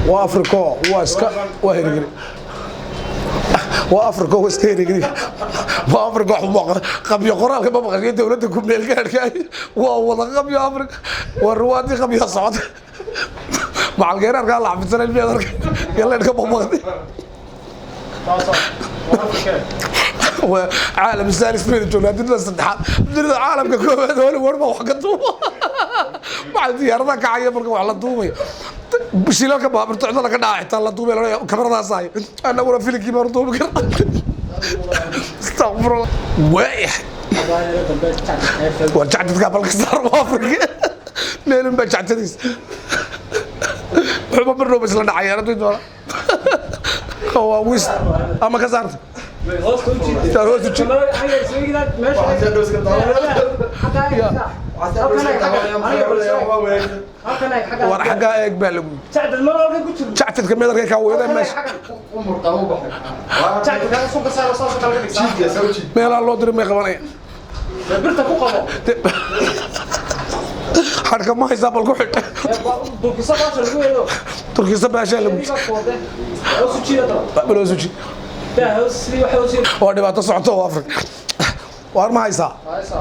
Waa Afriko, waa iska, waa hirigiri. Waa Afriko, waa iska hirigiri. Waa Afrika, wax ma qabyo. Qoraalka ma maqashay? Dowladda ku meel gaadhka waa wada qabyo. Afrika waa ruwaadii qabyo socota. Macalgeeraarkaa la xafidsanay miyaad arkay? Yaleedhka baqbaqdi. Waa caalam saalis baynu joognaa, dunida saddexaad, dunida caalamka koowaad. Hollywood baa wax ka duuba. Waxaa diyaaradaha kacaya marka wax la duubayo, shilalka baaburta cidada ka dhaca xitaa la duubay, la kamaradaas hayo. Annaguna filinkii baanu duubi karna. Astaqfirullah, waayahay. War jacdadkaa balka saar. Waa Afrika, meelun baa jactadiis wuxuuba marnooba isla dhacayaan haddii doona. Waa wis ama ka saarta. Saar, hoos u jiid. War xaggaa eeg baa lagu yidhi. Jactadka meedarkay kaa weedaa meesha meelaa loo diray may qabanaya. Xadhka ma haysaa? Bal ku xidh turkiisa baashaa lagu yidhi. Bal hoos u jiid. Waa dhibaato socoto oo Afrika. Waar ma haysaa?